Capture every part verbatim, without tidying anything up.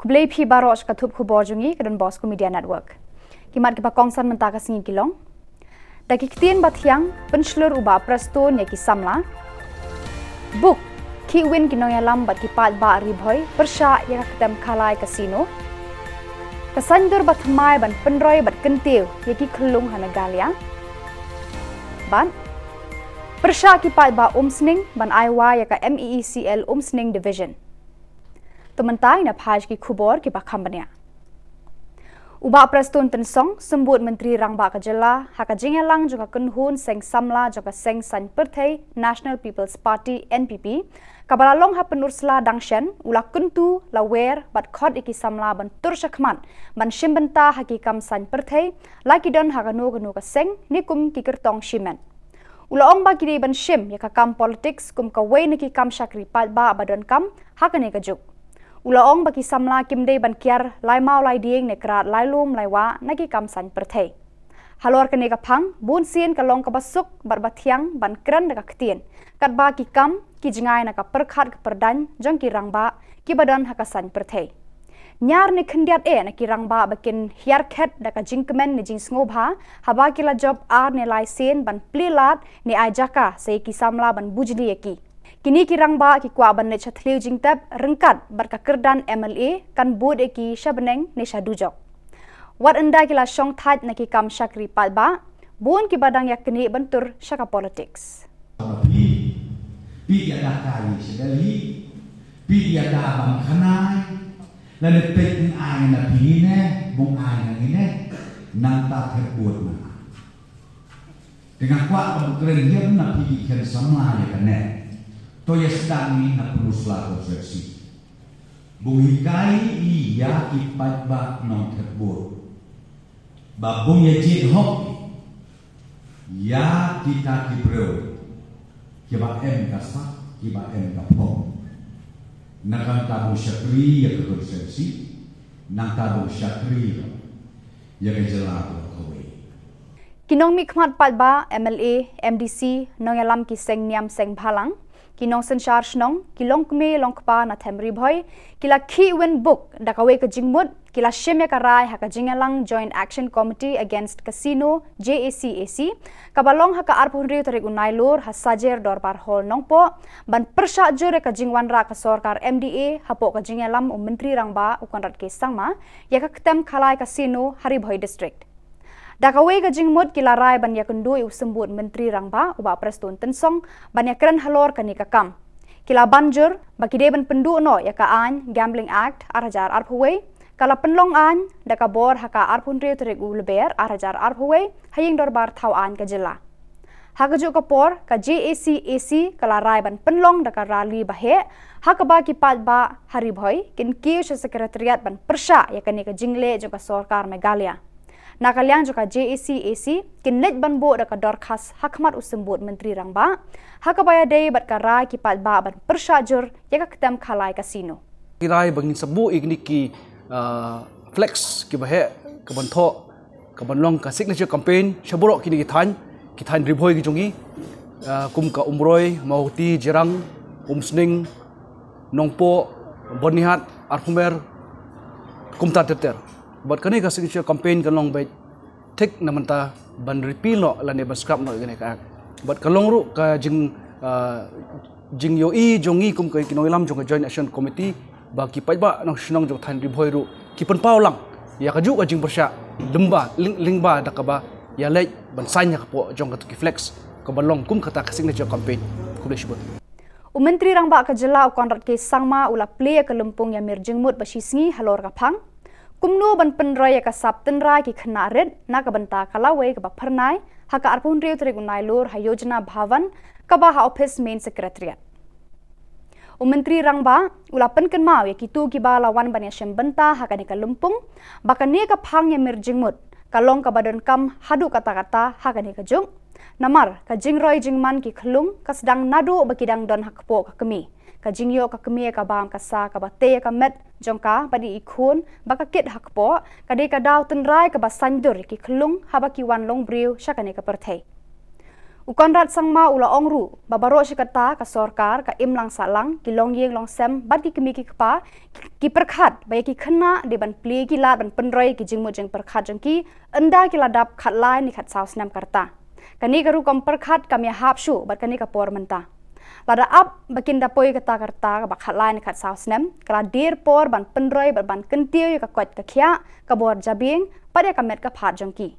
Khublei phi baroh sha ka thup khubor jong ngi ka Don Bosco Media Network. Ki mat kiba kongsan mynta ka sngi ki long: Da ki ktien bathiang pynshlur u Bah Prestone ïa ki samla. Buk, khih win ki nongïalam bad ki paidbah Ri Bhoi pyrshah ïa ka ktem khalai casino. Ka saiñdur bathymmai ban pynroi bad kyntiew ïa ki khyllung ha Meghalaya. Bad pyrshah ki paidbah Umsning ban ai wai ïa ka M E E C L Umsning Division. To mynta ngin ïa phai sha ki khubor kiba kham bniah. U Bah Prestone Tynsong, Symbud Myntri Rangbah ka jylla, ha ka jingïalang jong ka kynhun seng samla jong ka seng saiñ pyrthei National People's Party, N P P, kaba la long ha Pynursla dang shen, u la kyntu, la wer bad khot ïa ki samla ban tur shakhmat ban shim bynta ha ki kam saiñ pyrthei, la ki don ha kano kano ka seng ne kum ki kyrtong shimet. U la ong ba ki dei ban shim ïa ka kam politics kum kawei na ki kam shakri paidbah ba donkam ha kane ka juk. U la ong ba ki samla kim dei ban kiar lai maw lai dieng ne krad lai lum lai wah na ki kam saiñ pyrthei. Halor kane ka phang, bun sien ka long kaba suk bad bathiang ban kren da ka ktien, katba ki kam ki jngai na ka pyrkhat ka pyrdaiñ jong ki rangbah kiba don ha ka saiñ pyrthei. Ñiar ne khyndiat eh na ki rangbah ba kin hiar khet da ka jingkmen ne jingsngewbha, haba ki la jop ar ne lai sien ban plie lad ne ai jaka sa ïa ki samla ban bujli ïa ki. Kine ki rangbah ki kwah ban leit sha thliew jingtep ryngkat bad ka kyrdan M L A kan bud ïa ki sha bneng ne sha dujok. Wat ynda ki la shong thait na ki kam shakri paidbah, bun kiba dang ïa knieh ban tur sha ka politics. Phi, phi ïada kai sha Delhi, phi ïada bam khanai, lane peit ngan ai na phi ngine, bun ai na ngine, nangta phet bud na. Te nga kwah ban kren ïa na phi ki khen samla ïa kane. To ïa sdang ni na Pynursla constituency. Bun hikai ïa ki paidbah Nongthyrbud. Ba bun ïa jied hok ïa kita ki briew kiba em ka sak, kiba em ka phong. Na kata bun shakri ïa ka constituency, nangta bun shakri ïa ka jylla baroh kawei. Ki nongmihkhmat paidbah, M L A, M D C, nongïalam ki seng niam seng bhalang, ki nongsynshar shnong, ki longkmie longkpa na them Ri Bhoi, ki la khih win buk da kawei ka jingmut, ki la shim ïa ka rai ha ka jingïalang Joint Action Committee Against Casino, J A C A C, kaba long ha ka arphew hynriew tarik u Nailur ha Sajer Dorbar Hall Nongpoh, ban pyrshah jur ïa ka jingwanrah ka sorkar M D A hapoh ka jingïalam u Myntri Rangbah u Conrad K Sangma ïa ka ktem khalai casino ha Ri Bhoi District. Da kawei ka jingmut ki la rai ban ïakynduh ïa u Symbud Myntri Rangbah u Bah Prestone Tynsong ban ïakren halor kane ka kam. Ki la ban jur ba ki dei ban pynduh noh ïa ka aiñ Gambling Act ar hajar arphew wei, ka la pynlong aiñ da ka bor ha ka arphew hynriew tarik u Lber ar hajar arphew wei ha ïing dorbar thaw aiñ ka jylla. Ha kajuh ka por, ka J A C A C ka la rai ban pynlong da ka rally ba heh, ha kaba ki paidbah ha Ri Bhoi kin kiew sha Secretariat ban pyrshah ïa kane ka jingleh jong ka sorkar Meghalaya. Na ka liang jong ka J A C A C kin leit ban buh da ka dorkhas ha khmat u Symbud Myntri Rangbah, ha kaba ïadei bad ka rai ki paidbah ban pyrshah jur ïa ka ktem khalai casino. Ki rai ba ngin sa buh ïa kine ki, ah, flex kiba heh, ka ban thoh, ka ban long ka signature campaign sha baroh kine ki thaiñ, ki thaiñ Ri Bhoi ki jong ngi, ah, kum ka Umroi, Mawhati, Jirang, Umsning, Nongpoh, Byrnihat, Arphumer, kumta ter ter. Bad kane ka signature campaign kan long beit thik na mynta ban repeal noh lane ban scrap noh ïa kane ka act. Bad ka long ruh ka jing, ah, jingïohi jong ngi kum ka, ki nongïalam jong ka Joint Action Committee ba ki paidbah nongshong shnong jong thaiñ Ri Bhoi ruh ki pynpaw lang ïa kajuh ka jingpyrshah lyngba, lyng-, lyngba da kaba ïaleit ban sign ïa ka pdeng jong katu ki flex kaba long kum kata ka signature campaign. Khublei shibun. U Myntri Rangbah ka jylla u Conrad K Sangma u la plie ïa ka lympung ïamir jingmut ba shisngi halor ka phang kumno ban pynroi ïa ka sap tynrai ki khynnah rit na ka bynta ka lawei kaba phyrnai ha ka arphew hynriew tarik u Nailur ha Yojana Bhavan kaba ha ophis Main Secretariat. U Myntri Rangbah u la pynkynmaw ïa kito kiba la wan ban ïashim bynta ha kane ka lympung ba kane ka phang ïamir jingmut ka long kaba donkam haduh katta katta ha kane ka juk. Namar ka jingroi jingman ki khyllung ka sdang naduh ba ki dang don ha kpoh ka kmie. Ka jingïoh ka kmie ka bam ka sa kaba tei ïa ka met jong ka bad i khun ba ka kit ha kpoh ka dei ka daw tynrai kaba saiñdur ïa ki khyllung haba ki wan long briew sha kane ka pyrthei. U Conrad Sangma u la ong ruh ba baroh shi katta ka sorkar, ka imlang sahlang, ki longïing longsem bad ki kmie ki kpa ki pyrkhat ba ïa ki khynnah dei ban plie ki lad ban pynroi ki jingmut jingpyrkhat jong ki ynda ki la dap khatlai ne khatsaw snem ka rta. Kane ka rukom pyrkhat kam ïahap shuh bad kane ka por mynta. Lada ap ba kin da poi kata ka rta kaba khatlai ne khatsaw snem, ka la dier por ban pynroi bad ban kyntiew ïa ka koit ka khiah, ka bor jabieng bad ïa ka met ka phad jong ki.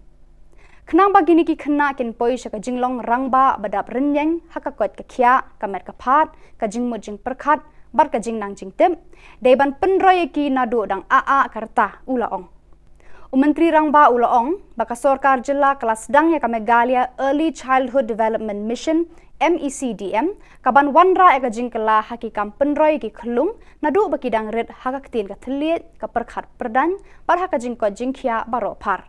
Khnang ba kine ki khynnah kin poi sha ka jinglong rangbah ba dap rynïeng ha ka koit ka khiah, ka met ka phad, ka jingmut jingpyrkhat bad ka jingnang jingtip, dei ban pynroi ïa ki naduh dang ah ah ka rta, u la ong. U Myntri Rangbah u la ong ba ka sorkar jylla ka la sdang ïa ka Meghalaya Early Childhood Development Mission, M E C D M, ka ban wanrah ïa ka jingkylla ha ki kam pynroi ïa ki khyllung naduh ba ki dang rit ha ka ktien ka thylliej, ka pyrkhat pyrdaiñ bad ha ka jingkoit jingkhiah baroh phar.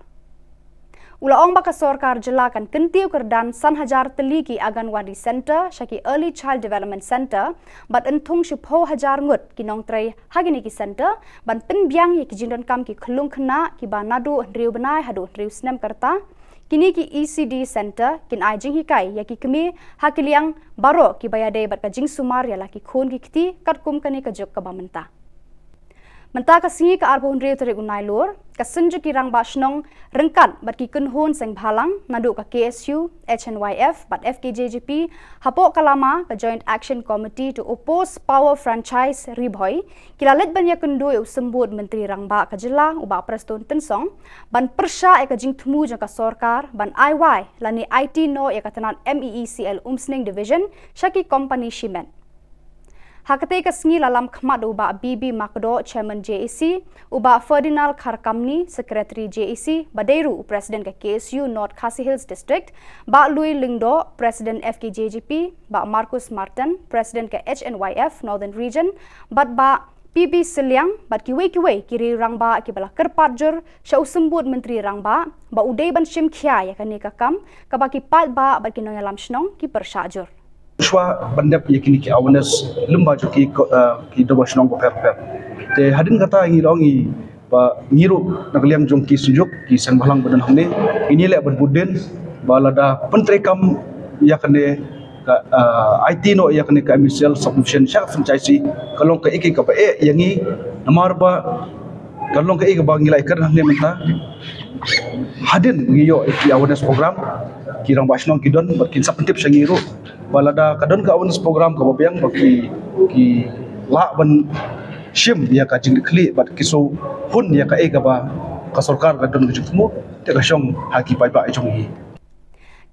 U la ong ba ka sorkar jylla kan kyntiew kyrdan san hajar tylli ki Anganwadi Centre sha ki Early Child Development Centre bad yn thung shiphew hajar ngut ki nongtrei ha kine ki centre ban pynbiang ïa ki jingdonkam ki khyllung khynnah kiba naduh hynriew bnai haduh hynriew snem ka rta. Kine ki E C D Centre kin ai jinghikai ïa ki kmie ha ki liang baroh kiba ïadei bad ka jingsumar ïa la ki khun ki kti katkum kane ka juk kaba mynta. Mynta ka sngi ka arphew hynriew tarik u Nailur, ka Synjuk ki Rangbah Shnong ryngkat bad ki kynhun seng bhalang naduh ka K S U, H N Y F bad F K J G P hapoh ka lama ka Joint Action Committee to Oppose Power Franchise Ri Bhoi, ki la leit ban ïakynduh ïa u Symbud Myntri Rangbah ka jylla u Bah Prestone Tynsong ban pyrshah ïa ka jingthmu jong ka sorkar ban ai wai lane aiti noh ïa ka tnat M E E C L Umsning Division sha ki kompani shimet. Ha katei ka sngi la lam khmat da u Bah B B Makdoh, Chairman J A C, u Bah Ferdinand Kharkamni, Secretary J A C, ba dei ruh u President ka K S U North Khasi Hills District, Bah Lui Lyngdoh, President F K J G P, Bah Marcus Martin, President ka H N Y F Northern Region, bad Bah P B Sylliang bad kiwei kiwei ki riew rangbah kiba la kyrpad jur sha u Symbud Myntri Rangbah ba u dei ban shim khia ïa kane ka kam kaba ki paidbah bad ki nongïalam shnong ki pyrshah jur. Shuwa ban dep ïa kine ki awareness lyngba jong ki ko-, eh, ki dorbar shnong bapher bapher. Te hadien kata ngi la ong ngi ba ngi ruh na ka liang jong ki Synjuk, ki seng bhalang ba don hangne, ngin ïaleh ban bud dien ba lada pyntreikam ïa kane ka, eh, aiti noh ïa kane ka M E C L subdivision sha ka franchise, ka long kaei kaei kaba eh ïa ngi, namar ba ka long kaei kaba ngi la ïakren hangne mynta. Hadien ngi ïoh ïa ki awareness program, ki rangbah shnong ki don bad kin sa pyntip sha ngi ruh ba lada ka don ka awareness program kaba biang ba ki, ki lah ban shim ïa ka jingkitkhlieh bad ki shu hun ïa kaei kaba ka sorkar ka don ka jingthmu, te ka shong ha ki paidbah jong ngi.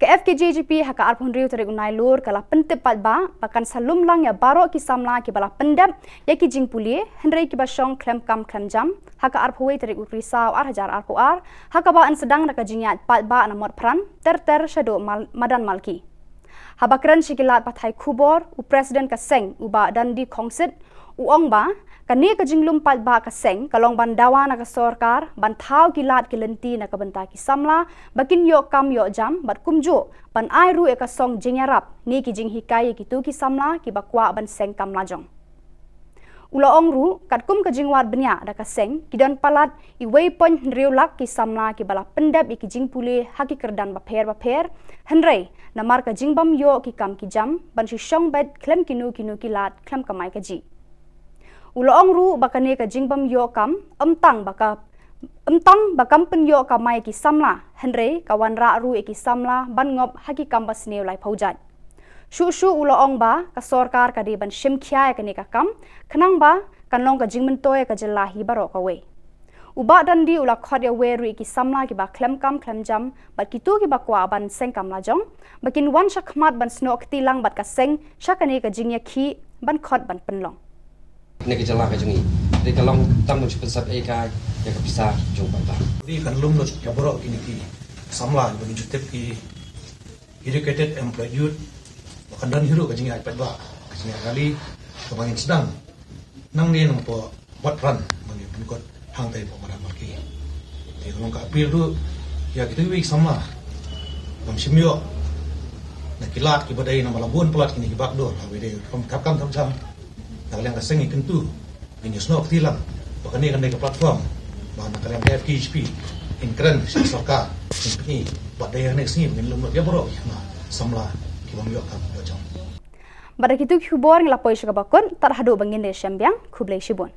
Ka F K J G P ha ka arphew hynriew tarik u Nailur ka la pyntip paidbah ba kan sa lum lang ïa baroh ki samla kiba la pyndep ïa ki jingpule, hynrei kiba shong khlem kam khlem jam ha ka arphew wei tarik u Risaw ar hajar arphew ar, ha kaba yn sdang da ka jingïaid paidbah na Motphran ter ter shaduh Mal-, Madan Malki. Haba kren sha ki lad pathai khubor, u President ka seng u Bah Dandi Khongsit u ong ba kane ka jinglum paidbah ka seng ka long ban dawa na ka sorkar ban thaw ki lad ki lynti na ka bynta ki samla ba kin ïoh kam ïoh jam bad kumjuh ban ai ruh ïa ka song jingïarap ne ki jinghikai ïa kito ki samla kiba kwah ban seng kam lajong. U la ong ruh katkum ka jingwad bniah da ka seng, ki don palat iwei point hynriew lak ki samla kiba la pyndep ïa ki jingpule ha ki kyrdan bapher bapher, hynrei namar ka jingbym ïoh ki kam ki jam ban shu shong beit khlem kino kino ki lad khlem kamai kajih. U la ong ruh ba kane ka jingbym ïoh kam ym tang ba ka, ym tang ba kam pynïoh kamai ïa ki samla, hynrei ka wanrah ruh ïa ki samla ban ngop ha ki kam basniew laiphew jait. Shuh shuh u la ong ba ka sorkar ka dei ban shim khia ïa kane ka kam, khnang ba kan long ka jingmyntoi ïa ka jylla hi baroh kawei. U Bah Dandi u la khot ïa wer ruh ïa ki samla kiba khlem kam khlem jam bad kito kiba kwah ban seng kam lajong ba kin wan shakhmat ban snoh kti lang bad ka seng sha kane ka jingïakhih ban khot ban pynlong. Kane ka jylla ka jong ngi, dei ka long tang ban shu pynsep ei ka ïa ka pisa jong u paidbah. Dei kan lum lut ïa baroh kine ki samla ba ngin shu tip ki educated employed youth, ba kan don hi ruh ka jingïaid paidbah, ka jingïaid rally kaba ngin sdang nangne na Motphran, ba ngin pynkut hangtei hapoh Madan Malki. Te ka long ka appeal ruh ïa kito kiwei ki samla ban shim ïoh na ki lad kiba dei namar la bun palat kine ki bakdur, haba dei rukom thap kam thap jam. Na ka liang ka seng ngi kyntu, ngin ïasnoh kti lang ba kane kan dei ka platform ba na ka liang ka F K J P ngin kren sha ka sorkar, ngin pyni ba dei ha kane ka sngi ba ngin lum lut ïa baroh ki khynnah. Samla ki bym ïoh kam ïoh jam. Bad da kitu ki khubor ngi la poi sha kaba kut, tad haduh ba ngin da ïashem biang, khublei shibun.